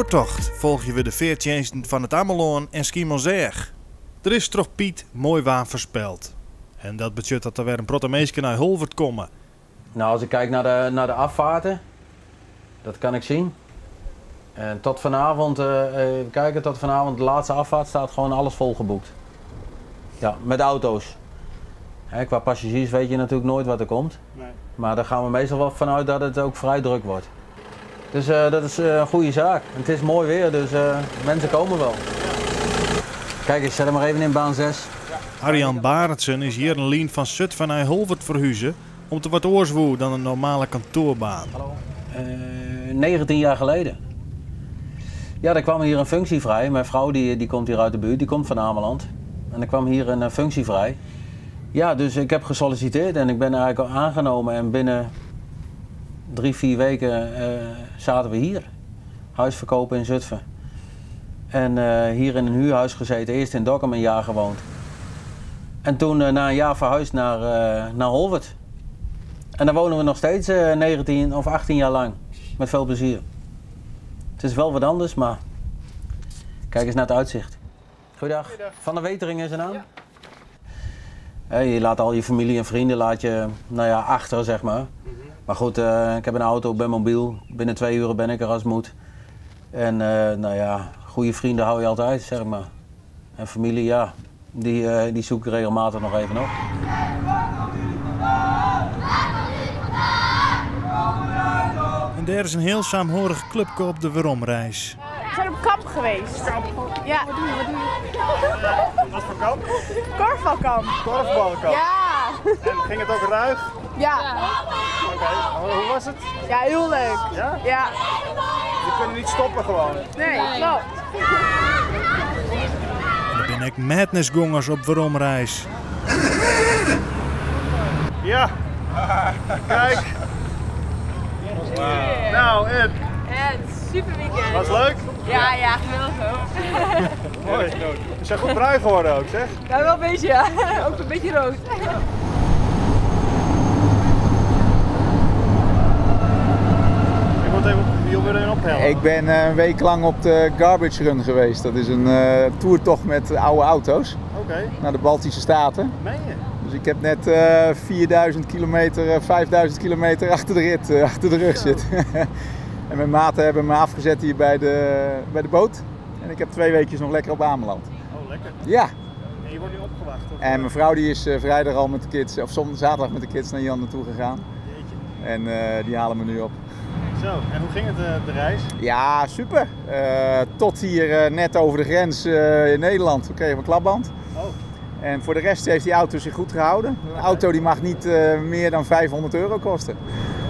toertocht folgje we de feartsjinsten fan It Amelân en Skiermûntseach. Der is troch Piet moai waar foarspeld. En dat betsjut dat der wer in protte minsken nei Holwert komme. Nou, als ik kijk naar de afvaarten, dat kan ik zien. En tot vanavond, even kijken, tot vanavond de laatste afvaart staat gewoon alles volgeboekt. Ja, met auto's. Hè, qua passagiers weet je natuurlijk nooit wat er komt. Nee. Maar daar gaan we meestal wel vanuit dat het ook vrij druk wordt. Dus dat is een goede zaak. Het is mooi weer, dus mensen komen wel. Kijk eens, zet hem maar even in baan 6. Arjan Barendsen is jierren lyn fan Sutfen nei Holwert ferhuze om't er wat oars woe dan in normale kantoarbaan. Hallo. 19 jaar geleden. Ja, er kwam hier een functie vrij. Mijn vrouw die komt hier uit de buurt, die komt van Ameland. En er kwam hier een functie vrij. Ja, dus ik heb gesolliciteerd en ik ben eigenlijk al aangenomen. En binnen 3, 4 weken zaten we hier. Huis verkopen in Zutphen. En hier in een huurhuis gezeten, eerst in Dokkum een jaar gewoond. En toen na een jaar verhuisd naar Holwert. En daar wonen we nog steeds 19 of 18 jaar lang. Met veel plezier. Het is wel wat anders, maar kijk eens naar het uitzicht. Goeiedag. Goeiedag. Van der Wetering is de naam? Ja. Hè, je laat al je familie en vrienden laat je, nou ja, achter, zeg maar. Maar goed, ik heb een auto, ik ben mobiel. Binnen 2 uur ben ik er als het moet. En goede vrienden hou je altijd, zeg maar. En familie, ja, die zoek ik regelmatig nog even op. En daar is een heel saamhorig clubje op de weromreis. We zijn op kamp geweest. Kamp? Ja. Wat doe je? Wat doe je? Wat voor kamp? Korfbalkamp. Korfbalkamp? Ja. En ging het ook ruig? Ja. Oké, hoe was het? Ja, heel leuk. Ja? Ja. Je kunt niet stoppen gewoon? Nee, klopt. En er zijn ook madnessgongers op weromreis. Ja. Kijk. Wow. Nou, Ed. Ed, super weekend. Was het leuk? Ja, ja, geweldig hoor. Mooi. We zijn goed bruin geworden ook, zeg. Ja, wel een beetje, ja. Ook een beetje rood. Ik moet even op de wiel weer ophelpen. Ik ben een week lang op de Garbage Run geweest. Dat is een toertocht met oude auto's. Oké. Naar de Baltische Staten. Meen je? Dus ik heb net 4000 kilometer, 5000 kilometer achter de rit, achter de rug zitten. En mijn maten hebben me afgezet hier bij de boot. En ik heb 2 weekjes nog lekker op Ameland. Oh, lekker. Ja. En je wordt nu opgewacht? Of? En mijn vrouw die is vrijdag al met de kids, of zaterdag met de kids naar Jan naartoe gegaan. Jeetje. En die halen me nu op. Zo, en hoe ging het de reis? Ja, super. Tot hier net over de grens in Nederland. Toen kregen we een klapband. Oh. En voor de rest heeft die auto zich goed gehouden. Een auto die mag niet meer dan 500 euro kosten.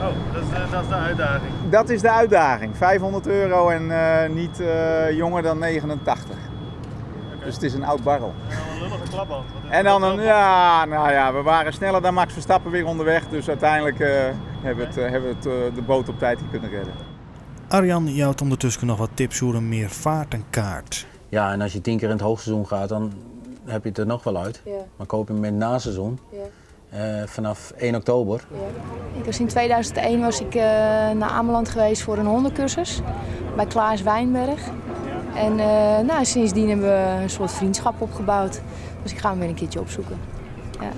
Oh, dat is de uitdaging. Dat is de uitdaging. 500 euro en niet jonger dan 89. Oké. Dus het is een oud barrel. En dan een lullige klapband. Want het En dan is een, wel ja, nou ja, we waren sneller dan Max Verstappen weer onderweg. Dus uiteindelijk hebben we de boot op tijd kunnen redden. Arjan jouwt ondertussen nog wat tips hoe een meer vaart en kaart. Ja, en als je 10 keer in het hoogseizoen gaat, dan heb je het er nog wel uit. Ja. Maar koop je hem in het naseizoen, Ja. vanaf 1 oktober. Ja. Ik was in 2001 naar Ameland geweest voor een hondencursus bij Klaas Wijnberg. En sindsdien hebben we een soort vriendschap opgebouwd. Dus ik ga hem weer een keertje opzoeken. Ja. En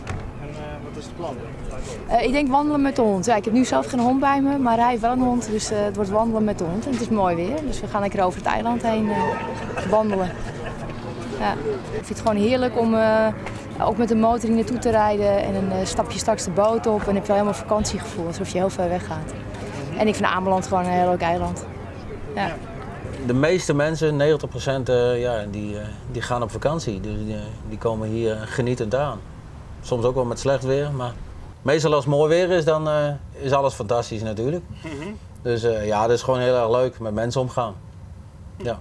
wat is het plan? Ik denk wandelen met de hond. Ja, ik heb nu zelf geen hond bij me, maar hij heeft wel een hond. Dus het wordt wandelen met de hond. En het is mooi weer, dus we gaan lekker over het eiland heen wandelen. Ja. Ik vind het gewoon heerlijk om ook met de motor hier naartoe te rijden. En dan stap je straks de boot op en heb je al helemaal vakantiegevoel, alsof je heel ver weg gaat. En ik vind Ameland gewoon een heel leuk eiland. Ja. De meeste mensen, 90%, ja, die gaan op vakantie. Dus die komen hier genietend aan. Soms ook wel met slecht weer, maar meestal als het mooi weer is, dan is alles fantastisch natuurlijk. Dus dat is gewoon heel erg leuk, met mensen omgaan. Ja.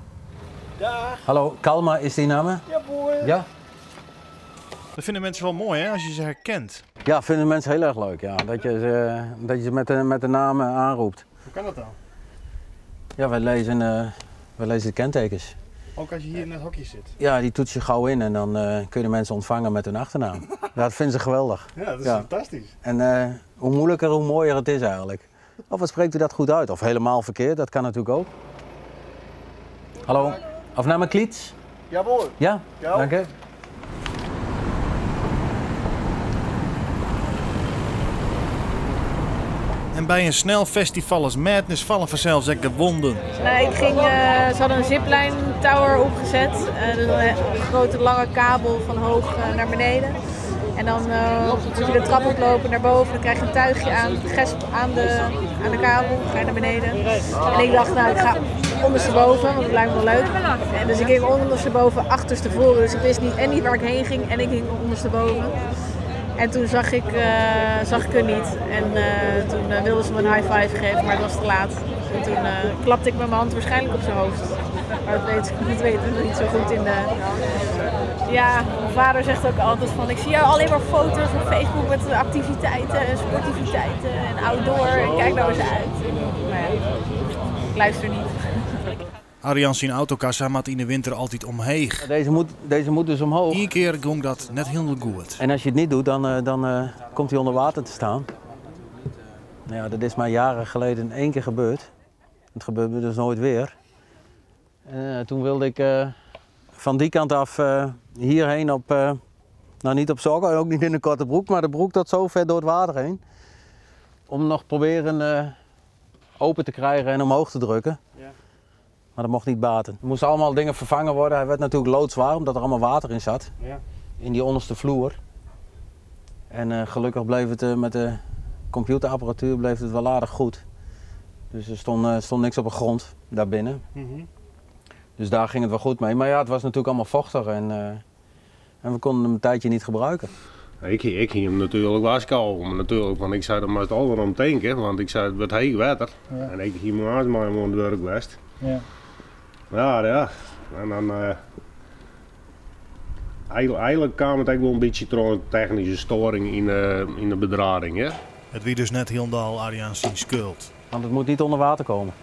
Dag. Hallo, Kalma is die naam? Ja, boy. Ja. Dat vinden mensen wel mooi, hè, als je ze herkent. Ja, vinden mensen heel erg leuk, ja. Dat je ze met de naam aanroept. Hoe kan dat dan? Ja, wij lezen de kentekens. Ook als je hier in het hokje zit? Ja, die toets je gauw in en dan kun je de mensen ontvangen met hun achternaam. Ja, dat vinden ze geweldig. Ja, dat is Ja. fantastisch. En hoe moeilijker, hoe mooier het is eigenlijk. Of wat spreekt u dat goed uit? Of helemaal verkeerd, dat kan natuurlijk ook. Hallo. Afname Kliets? Jawohl. Ja? Ja. Dank u. En by in snel festival as Madness falle fansels ek gewonden. Nou, ik ging, ze hadden een zipline tower opgezet. Dus een grote lange kabel van hoog naar beneden. En dan moet je de trap oplopen naar boven. Dan krijg je een tuigje aan, gesp aan de kabel. Dan ga je naar beneden. En ik dacht, nou, ik ga ondersteboven, want het lijkt me wel leuk. En dus ik ging ondersteboven achterstevoren. Dus ik wist niet, en niet waar ik heen ging en ik ging ondersteboven. En toen zag ik hun niet. En toen wilden ze me een high five geven, maar het was te laat. En toen klapte ik met mijn hand waarschijnlijk op zijn hoofd. Maar dat weten we niet zo goed in de... Ja, mijn vader zegt ook altijd van, ik zie jou alleen maar foto's op Facebook met activiteiten en sportiviteiten en outdoor. En kijk nou eens uit. Maar ja, ik luister niet. Arjan zijn autokassa moet in de winter altijd omheeg. Deze moet dus omhoog. Eén keer ging dat net heel goed. En als je het niet doet, dan komt hij onder water te staan. Nou ja, dat is maar jaren geleden 1 keer gebeurd. Het gebeurt me dus nooit weer. En toen wilde ik van die kant af hierheen op, nou niet op sokken en ook niet in een korte broek, maar de broek tot zo ver door het water heen. Om nog proberen open te krijgen en omhoog te drukken. Maar dat mocht niet baten. Er moesten allemaal dingen vervangen worden. Hij werd natuurlijk loodzwaar omdat er allemaal water in zat. In die onderste vloer. En gelukkig bleef het met de computerapparatuur bleef het wel aardig goed. Dus er stond niks op de grond daarbinnen. Dus daar ging het wel goed mee. Maar ja, het was natuurlijk allemaal vochtig en we konden hem een tijdje niet gebruiken. Ik ging hem natuurlijk waarschuwen, maar natuurlijk, want ik zei dat maar het alweer om tanken, want ik zei het wordt heet water. En ik ging hem aan maar aan het werk geweest. Ja, ja. En dan eigenlijk kwam het ook wel een beetje door een technische storing in de bedrading. Hè? Het wie dus net helemaal Arjan zijn schuld. Want het moet niet onder water komen.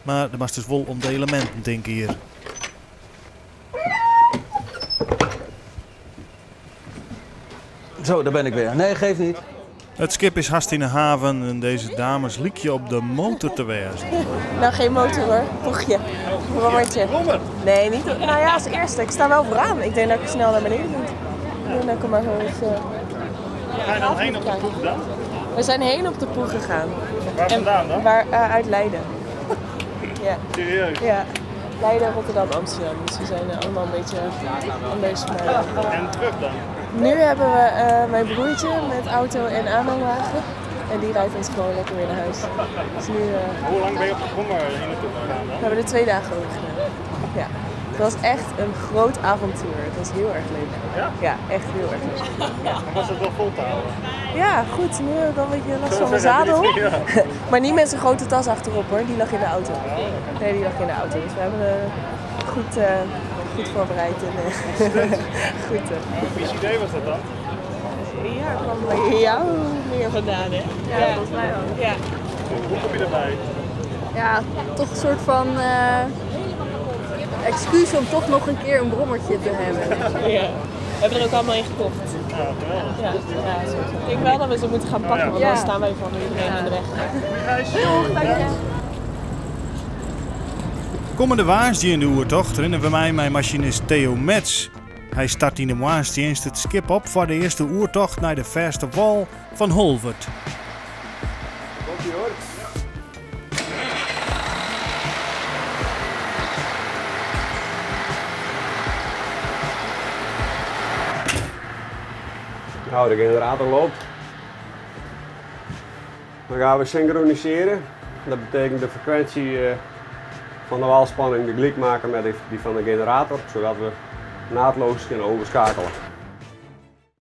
Maar er was dus wel om de elementen denken hier. Zo, daar ben ik weer. Nee, geeft niet. Het schip is haast in de haven en deze dames liekje op de motor te wezen. Nou, geen motor hoor. Poegje. Brommertje. Brommer? Nee, niet. Nou ja, als eerste. Ik sta wel vooraan. Ik denk dat ik snel naar beneden moet. Ik denk dat ik hem maar zo eens Ga je dan heen op de poeg dan? We zijn heen op de poeg gegaan. Waar vandaan dan? Waar, uit Leiden. Ja. Serieus? Ja. Leiden, Rotterdam, Amsterdam. Dus we zijn allemaal een beetje anders. Maar... En terug dan? Nu hebben we mijn broertje met auto en aanhangwagen. En die rijdt ons gewoon lekker weer naar huis. Dus nu Hoe lang ben je op de brommer hier naartoe gegaan dan? We hebben er 2 dagen over gedaan. Ja. Het was echt een groot avontuur. Het was heel erg leuk. Ja? Ja, echt heel erg leuk. Ja. En was het wel vol te houden? Ja, goed. Nu heb ik al een beetje last Zo van mijn ver heb je zadel. niet, ja. Maar niet met zijn grote tas achterop hoor. Die lag in de auto. Nee, die lag in de auto. Dus we hebben goed voorbereid. En goed. Wie idee was dat dan? Ja, ik kwam bij jou meer vandaan, hè? Ja, volgens mij ook. Ja. Hoe kom je daarbij? Ja, toch een soort van excuus om toch nog een keer een brommertje te hebben. Ja. We hebben er ook allemaal in gekocht. Ja, geweldig. Ja, ja, ik denk wel dat we ze moeten gaan pakken, want anders staan wij van iedereen in de weg. Doeg, dank je. Komende woansdei in de oertocht rennen we mij mijn machinist Theo Metz. Hij start in de moarnsdienst het skip op voor de eerste oertocht naar de verste wal van Holwerd. Komt-ie hoor. De generator loopt. Dan gaan we synchroniseren. Dat betekent de frequentie van de walspanning de gelijk maken met die van de generator, zodat we naadloos kunnen overschakelen.